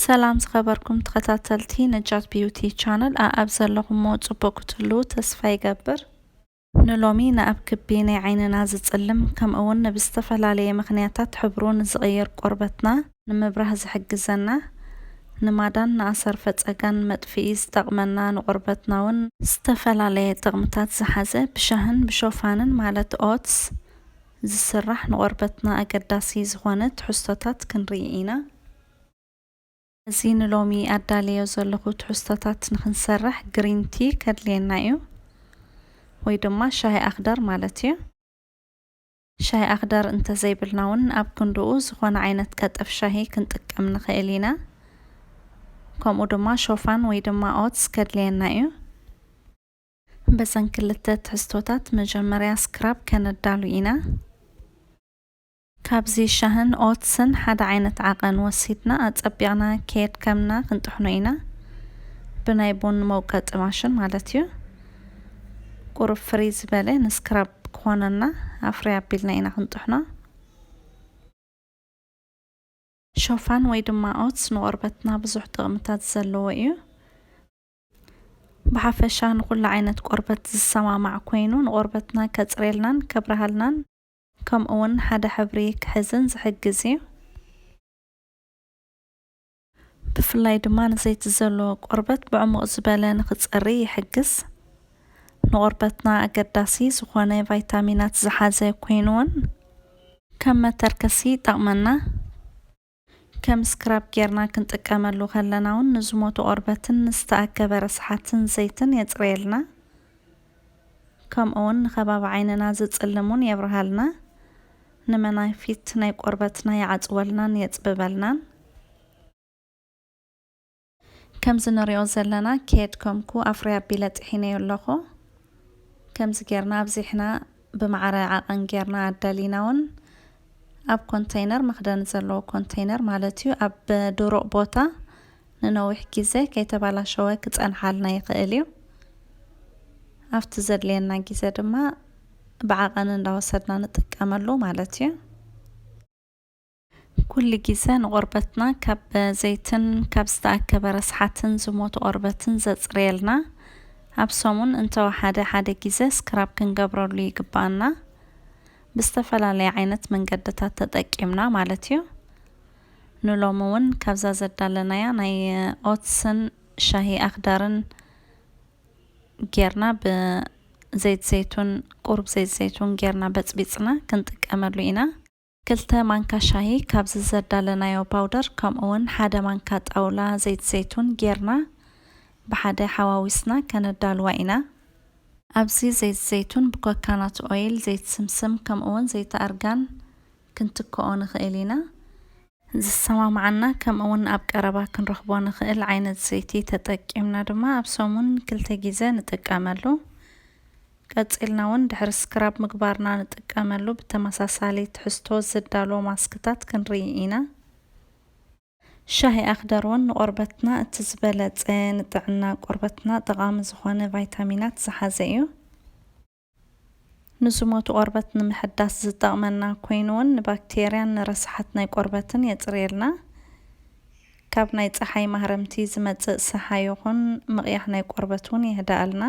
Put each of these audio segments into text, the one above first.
ሰላም ዝኸበርኩም ተኸታተልቲ ነጃት ቢዩቲ ቻነል፣ ኣኣብ ዘለኹሞ ጽቡቕ ክትህልዉ ተስፋ ይገብር። ንሎሚ ንኣብ ክቢ ናይ ዓይንና ዝጽልም፣ ከምኡውን ንብዝተፈላለየ ምኽንያታት ሕብሩ ንዝቕይር ቆርበትና ንምብራህ ዝሕግዘና፣ ንማዳን ንኣሰር ፈጸጋን መጥፍኢ ዝጠቕመና፣ ንቆርበትና እውን ዝተፈላለየ ጥቕምታት ዝሓዘ፣ ብሻህን ብሾፋንን ማለት ኦትስ ዝስራሕ ንቆርበትና ኣገዳሲ ዝኾነ ትሕዝቶታት ክንርኢ ኢና። እዚ ንሎሚ ኣዳልዮ ዘለኹ ትሕዝቶታት ንኽንሰርሕ ግሪን ቲ ከድልየና እዩ፣ ወይ ድማ ሻሂ ኣኽደር ማለት እዩ። ሻሂ ኣኽደር እንተዘይብልና እውን ኣብ ክንድኡ ዝኾነ ዓይነት ቀጠፍ ሻሂ ክንጥቀም ንኽእል ኢና። ከምኡ ድማ ሾፋን ወይ ድማ ኦትስ ከድልየና እዩ። በዘን ክልተ ትሕዝቶታት መጀመርያ ስክራብ ከነዳሉ ኢና። ካብዚ ሻህን ኦትስን ሓደ ዓይነት ዓቐን ወሲድና ኣጸቢቕና ከየድከምና ክንጥሕኖ ኢና። ብናይ ቡን መውቀጢ ማሽን ማለት እዩ። ቁሩብ ፍርይ ዝበለ ንስክራብ ክኾነና ኣፍርይ ኣቢልና ኢና ክንጥሕኖ። ሾፋን ወይ ድማ ኦትስ ንቆርበትና ብዙሕ ጥቕምታት ዘለዎ እዩ። ብሓፈሻ ንኹሉ ዓይነት ቆርበት ዝሰማማዕ ኮይኑ ንቆርበትና ከጽርየልናን ከብርሃልናን ከምኡ እውን ሓደ ሕብሪ ክሕዝን ዝሕግዝ እዩ። ብፍላይ ድማ ንዘይቲ ዘለዎ ቆርበት ብዕሙቕ ዝበለ ንኽጸሪ ይሕግዝ። ንቆርበትና ኣገዳሲ ዝኾነ ቫይታሚናት ዝሓዘ ኮይኑ እውን ከም መተርከሲ ይጠቕመና። ከም ስክራብ ጌርና ክንጥቀመሉ ከለና እውን ንዝሞቱ ቆርበትን ንዝተኣከበ ረስሓትን ዘይትን የጽርየልና። ከምኡ እውን ንኸባቢ ዓይንና ዝጽልም እውን የብርሃልና። ንመናፊት ናይ ቆርበትና ይዓጽወልናን የጽብበልናን። ከምዚ ንሪኦ ዘለና ከየድከምኩ ኣፍርይ ኣቢለ ጥሒነዮ ኣለኹ። ከምዚ ጌርና ኣብዚሕና ብማዕረ ዓቐን ጌርና ኣዳሊና እውን ኣብ ኮንተይነር፣ መኽደኒ ዘለዎ ኮንተይነር ማለት እዩ፣ ኣብ ድሩቕ ቦታ ንነዊሕ ግዜ ከይተባላሸወ ክጸንሓልና ይኽእል እዩ። ኣብቲ ዘድልየና ግዜ ድማ ብዓቐን እንዳወሰድና ንጥቀመሉ ማለት እዩ። ኩሉ ግዜ ንቆርበትና ካብ ዘይትን ካብ ዝተኣከበ ረስሓትን ዝሞቱ ቆርበትን ዘጽርየልና፣ ኣብ ሰሙን እንተወሓደ ሓደ ግዜ ስክራብ ክንገብረሉ ይግባኣና። ብዝተፈላለየ ዓይነት መንገድታት ተጠቂምና ማለት እዩ። ንሎሚ እውን ካብዛ ዘዳለናያ ናይ ኦትስን ሻሂ ኣኽዳርን ጌርና፣ ብዘይት ዘይቱን፣ ቁሩብ ዘይት ዘይቱን ጌርና በጽቢጽና ክንጥቀመሉ ኢና። ክልተ ማንካ ሻሂ ካብዚ ዘዳለናዮ ፓውደር፣ ከምኡ እውን ሓደ ማንካ ጣውላ ዘይት ዘይቱን ጌርና ብሓደ ሓዋዊስና ከነዳልዋ ኢና። ኣብዚ ዘይት ዘይቱን ብኮካናት ኦይል፣ ዘይት ስምስም፣ ከምኡ እውን ዘይት ኣርጋን ክንትክኦ ንኽእል ኢና። ዝሰማማዓና ከምኡ እውን ኣብ ቀረባ ክንረኽቦ ንኽእል ዓይነት ዘይቲ ተጠቂምና ድማ ኣብ ሰሙን ክልተ ግዜ ንጥቀመሉ። ቀጺልና እውን ድሕሪ ስክራብ ምግባርና ንጥቀመሉ ብተመሳሳሊ ትሕዝቶ ዝዳሎ ማስክታት ክንርኢ ኢና። ሻሂ ኣኽደር እውን ንቆርበትና እቲ ዝበለጸ ንጥዕና ቆርበትና ጠቓሚ ዝኾነ ቫይታሚናት ዝሓዘ እዩ። ንዝሞቱ ቆርበት ንምሕዳስ ዝጠቕመና ኮይኑ እውን ንባክቴርያን ንረስሓት ናይ ቆርበትን የጽርየልና። ካብ ናይ ጸሓይ ማህረምቲ ዝመጽእ ሰሓ ይኹን ምቕያሕ ናይ ቆርበት እውን የህድኣልና።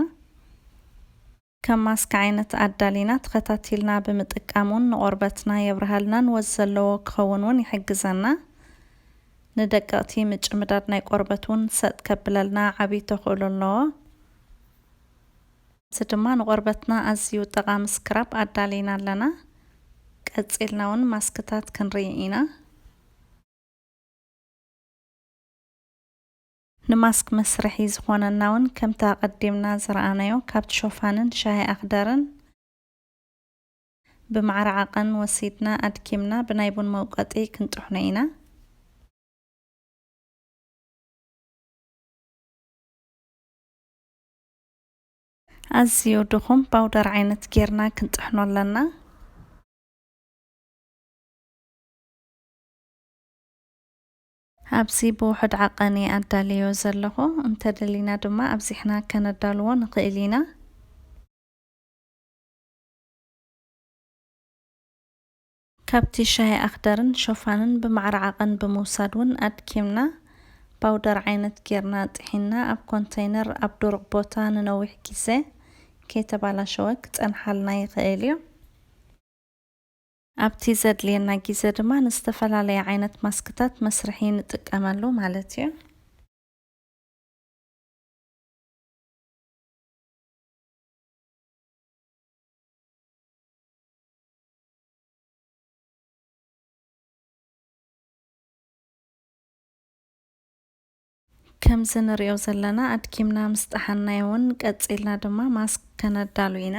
ከም ማስክ ዓይነት ኣዳሊና ተኸታቲልና ብምጥቃም እውን ንቆርበትና የብርሃልናን ወዝ ዘለዎ ክኸውን እውን ይሕግዘና። ንደቀቕቲ ምጭምዳድ ናይ ቆርበት እውን ሰጥ ከብለልና ዓብዪ ተኽእሎ ኣለዎ። እዚ ድማ ንቆርበትና ኣዝዩ ጠቓሚ ስክራብ ኣዳሊና ኣለና። ቀጺልና እውን ማስክታት ክንርኢ ኢና። ንማስክ መስርሒ ዝኾነና እውን ከምቲ ኣቐዲምና ዝረኣናዮ ካብቲ ሾፋንን ሻሂ ኣኽደርን ብማዕረ ዓቐን ወሲድና ኣድኪምና ብናይ ቡን መውቀጢ ክንጥሕኖ ኢና። ኣዝዩ ድኹም ፓውደር ዓይነት ጌርና ክንጥሕኖ ኣለና። ኣብዚ ብውሑድ ዓቐን እየ ኣዳልዮ ዘለኹ። እንተደሊና ድማ ኣብዚሕና ከነዳልዎ ንኽእል ኢና። ካብቲ ሻሂ ኣኽደርን ሾፋንን ብማዕረ ዓቐን ብምውሳድ እውን ኣድኪምና ፓውደር ዓይነት ጌርና ጥሒና ኣብ ኮንተይነር ኣብ ድሩቕ ቦታ ንነዊሕ ግዜ ከይተባላሸወ ክጸንሓልና ይኽእል እዩ። ኣብቲ ዘድልየና ግዜ ድማ ንዝተፈላለየ ዓይነት ማስክታት መስርሒ ንጥቀመሉ ማለት እዩ። ከምዚ ንሪኦ ዘለና ኣድኪምና ምስ ጠሓናዮ እውን ቀጺልና ድማ ማስክ ከነዳሉ ኢና።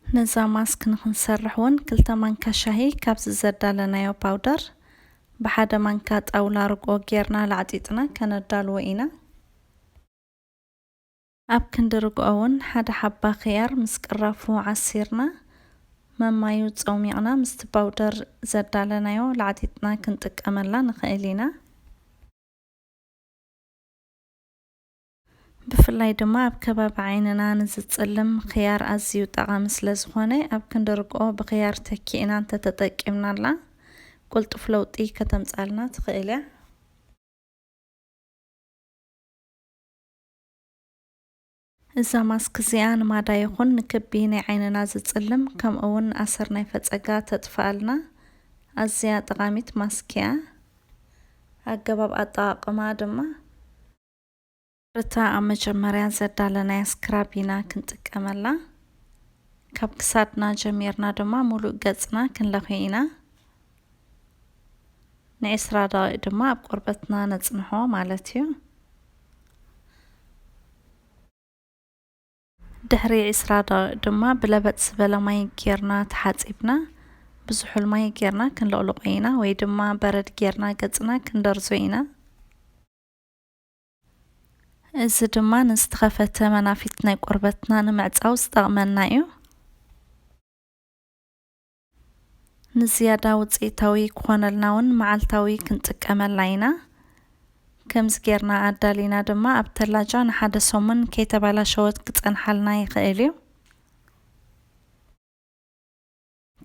ነዛ ማስክ ንኽንሰርሕ እውን ክልተ ማንካ ሻሂ ካብዚ ዘዳለናዮ ፓውደር ብሓደ ማንካ ጣውላ ርግኦ ጌርና ላዕጢጥና ከነዳልዎ ኢና። ኣብ ክንዲ ርግኦ እውን ሓደ ሓባ ኽያር ምስ ቅራፉ ዓሲርና መማዩ ጸውሚቕና ምስቲ ፓውደር ዘዳለናዮ ላዕጢጥና ክንጥቀመላ ንኽእል ኢና። ብፍላይ ድማ ኣብ ከባቢ ዓይንና ንዝጽልም ኽያር ኣዝዩ ጠቓሚ ስለ ዝኾነ ኣብ ክንዲ ርግኦ ብኽያር ተኪእና እንተተጠቂምናላ ቁልጡፍ ለውጢ ከተምጻልና ትኽእል እያ። እዛ ማስክ እዚኣ ንማዳ ይኹን ንክቢ ናይ ዓይንና ዝጽልም ከምኡ እውን ኣሰር ናይ ፈጸጋ ተጥፍኣልና ኣዝያ ጠቓሚት ማስክ እያ። ኣገባብ ኣጠቓቕማ ድማ ርታ ኣብ መጀመርያ ዘዳለናያ ስክራብ ኢና ክንጥቀመላ። ካብ ክሳድና ጀሚርና ድማ ሙሉእ ገጽና ክንለኽዮ ኢና። ንዒስራ ደቂቕ ድማ ኣብ ቆርበትና ነጽንሖ ማለት እዩ። ድሕሪ ዒስራ ደቂቕ ድማ ብለበጥ ዝበለ ማይ ጌርና ተሓጺብና፣ ብዝሑል ማይ ጌርና ክንለቕልቆ ኢና፣ ወይ ድማ በረድ ጌርና ገጽና ክንደርዞ ኢና። እዚ ድማ ንዝተኸፈተ መናፊት ናይ ቆርበትና ንምዕጻው ዝጠቕመና እዩ። ንዝያዳ ውጽኢታዊ ክኾነልና እውን መዓልታዊ ክንጥቀመላ ኢና። ከምዚ ጌርና ኣዳሊና ድማ ኣብ ተላጃ ንሓደ ሰሙን ከይተባላሸወት ክጸንሓልና ይኽእል እዩ።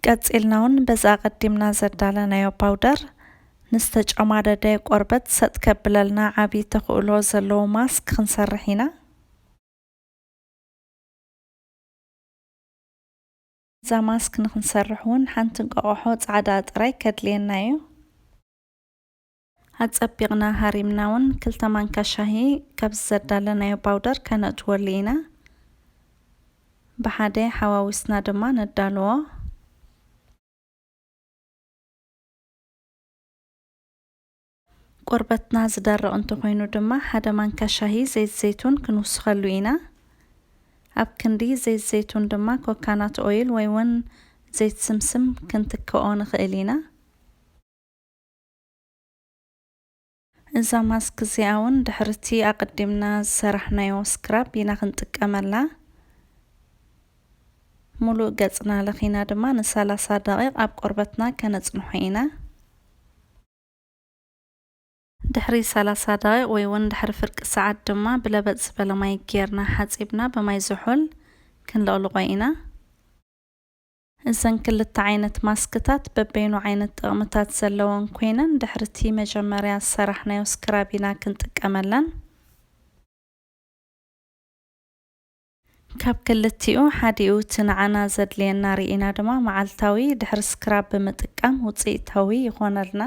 ቀጺልና እውን በዛ ኣቐዲምና ዘዳለናዮ ፓውደር ንዝተጨማደደ ቆርበት ሰጥ ከብለልና ዓቢ ተኽእሎ ዘለዎ ማስክ ክንሰርሕ ኢና። እዛ ማስክ ንኽንሰርሕ እውን ሓንቲ እንቋቑሖ ጻዕዳ ጥራይ ከድልየና እዩ። ኣጸቢቕና ሃሪምና እውን ክልተ ማንካ ሻሂ ካብዚ ዘዳለናዮ ፓውደር ከነእትወሉ ኢና። ብሓደ ሓዋዊስና ድማ ነዳልዎ። ቆርበትና ዝደርቕ እንተኾይኑ ድማ ሓደ ማንካ ሻሂ ዘይት ዘይቱን ክንውስኸሉ ኢና። ኣብ ክንዲ ዘይት ዘይቱን ድማ ኮካናት ኦይል ወይ እውን ዘይት ስምስም ክንትክኦ ንኽእል ኢና። እዛ ማስክ እዚኣ እውን ድሕርቲ ኣቐዲምና ዝሰራሕናዮ ስክራብ ኢና ክንጥቀመላ። ሙሉእ ገጽና ለኺና ድማ ንሰላሳ ደቂቕ ኣብ ቆርበትና ከነጽንሖ ኢና። ድሕሪ ሰላሳ ደቂቕ ወይ እውን ድሕሪ ፍርቂ ሰዓት ድማ ብለበጥ ዝበለ ማይ ጌርና ሓጺብና ብማይ ዝሑል ክንለቕልቆ ኢና። እዘን ክልተ ዓይነት ማስክታት በበይኑ ዓይነት ጥቕምታት ዘለወን ኮይነን ድሕርቲ መጀመርያ ዝሰራሕናዮ ስክራብ ኢና ክንጥቀመለን። ካብ ክልቲኡ ሓዲኡ እቲ ንዓና ዘድልየና ርኢና ድማ መዓልታዊ ድሕሪ ስክራብ ብምጥቃም ውጽኢታዊ ይኾነልና።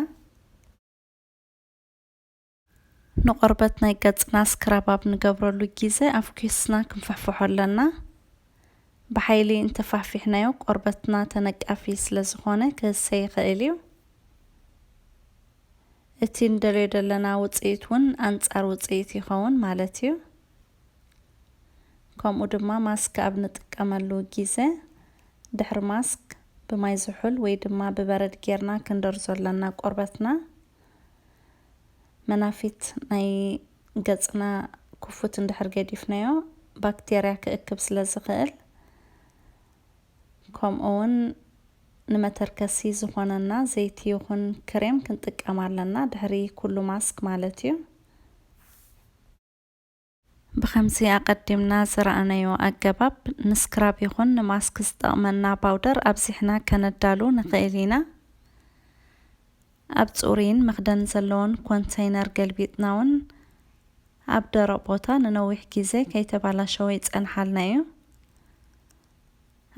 ንቆርበት ናይ ገጽና ስክራብ ኣብ ንገብረሉ ግዜ ኣፍኲስና ክንፍሕፍሖ ኣለና። ብሓይሊ እንተፋሕፊሕናዮ ቆርበትና ተነቃፊ ስለ ዝኾነ ክህሰ ይኽእል እዩ። እቲ ንደልዮ ዘለና ውጽኢት እውን ኣንጻር ውጽኢት ይኸውን ማለት እዩ። ከምኡ ድማ ማስክ ኣብ ንጥቀመሉ ግዜ ድሕሪ ማስክ ብማይ ዝሑል ወይ ድማ ብበረድ ጌርና ክንደርዞ ኣለና ቆርበትና። መናፊት ናይ ገጽና ክፉት እንድሕር ገዲፍናዮ ባክቴርያ ክእክብ ስለ ዝኽእል፣ ከምኡ እውን ንመተርከሲ ዝኾነና ዘይቲ ይኹን ክሬም ክንጥቀም ኣለና፣ ድሕሪ ኩሉ ማስክ ማለት እዩ። ብኸምዚ ኣቐዲምና ዝረኣናዮ ኣገባብ ንስክራብ ይኹን ንማስክ ዝጠቕመና ፓውደር ኣብዚሕና ከነዳሉ ንኽእል ኢና። ኣብ ጽሩይን መኽደን ዘለዎን ኮንተይነር ገልቢጥና እውን ኣብ ደረቕ ቦታ ንነዊሕ ግዜ ከይተባላሸወ ይጸንሓልና እዩ።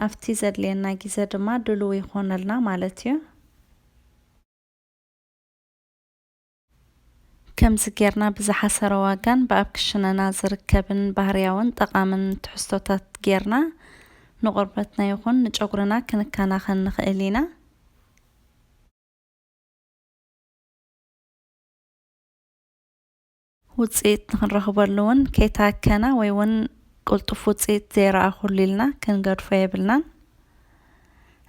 ኣብቲ ዘድልየና ግዜ ድማ ድሉው ይኾነልና ማለት እዩ። ከምዚ ጌርና ብዝሓሰረ ዋጋን ብኣብ ክሽነና ዝርከብን ባህርያውን ጠቓምን ትሕዝቶታት ጌርና ንቆርበትና ይኹን ንጨጉርና ክንከናኸን ንኽእል ኢና። ውጽኢት ንኽንረኽበሉ እውን ከይተሃከና ወይ እውን ቅልጡፍ ውጽኢት ዘይረኣኹሉ ኢልና ክንገድፎ የብልናን።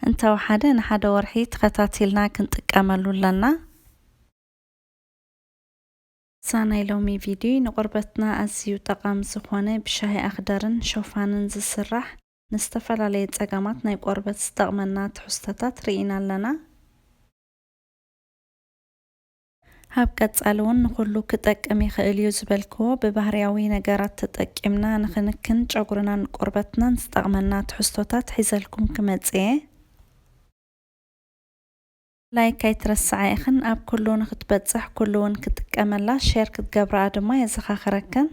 እንተወሓደ ንሓደ ወርሒ ተኸታቲልና ክንጥቀመሉ ኣለና። እዛ ናይ ሎሚ ቪድዮ ንቆርበትና ኣዝዩ ጠቓሚ ዝኾነ ብሻሂ ኣኽደርን ሾፋንን ዝስራሕ ንዝተፈላለየ ጸገማት ናይ ቆርበት ዝጠቕመና ትሕዝቶታት ርኢና ኣለና። ኣብ ቀጻሊ እውን ንኹሉ ክጠቅም ይኽእል እዩ ዝበልክዎ ብባህርያዊ ነገራት ተጠቂምና ንኽንክን ጨጉርናን ቆርበትናን ዝጠቕመና ትሕዝቶታት ሒዘልኩም ክመጽእ እየ። ላይክ ኣይትረስዓ ኢኽን፣ ኣብ ኩሉ ንኽትበጽሕ ኩሉ እውን ክጥቀመላ ሼር ክትገብርኣ ድማ የዘኻኽረክን።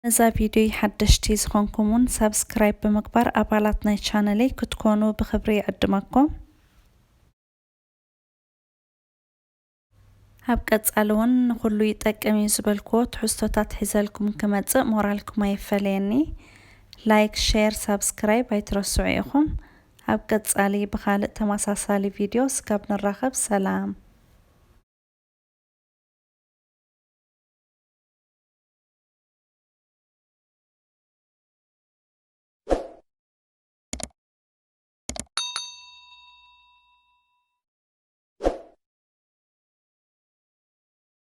ነዛ ቪድዮ ሓደሽቲ ዝኾንኩም እውን ሳብስክራይብ ብምግባር ኣባላት ናይ ቻነለይ ክትኮኑ ብኽብሪ ይዕድመኩም። ኣብ ቀጻሊ እውን ንኹሉ ይጠቅም እዩ ዝበልክዎ ትሕዝቶታት ሒዘልኩም ክመጽእ ሞራልኩም ኣይፈለየኒ። ላይክ፣ ሼር፣ ሳብስክራይብ ኣይትረስዑ ኢኹም። ኣብ ቀጻሊ ብኻልእ ተመሳሳሊ ቪድዮ ስጋብ ንራኸብ ሰላም።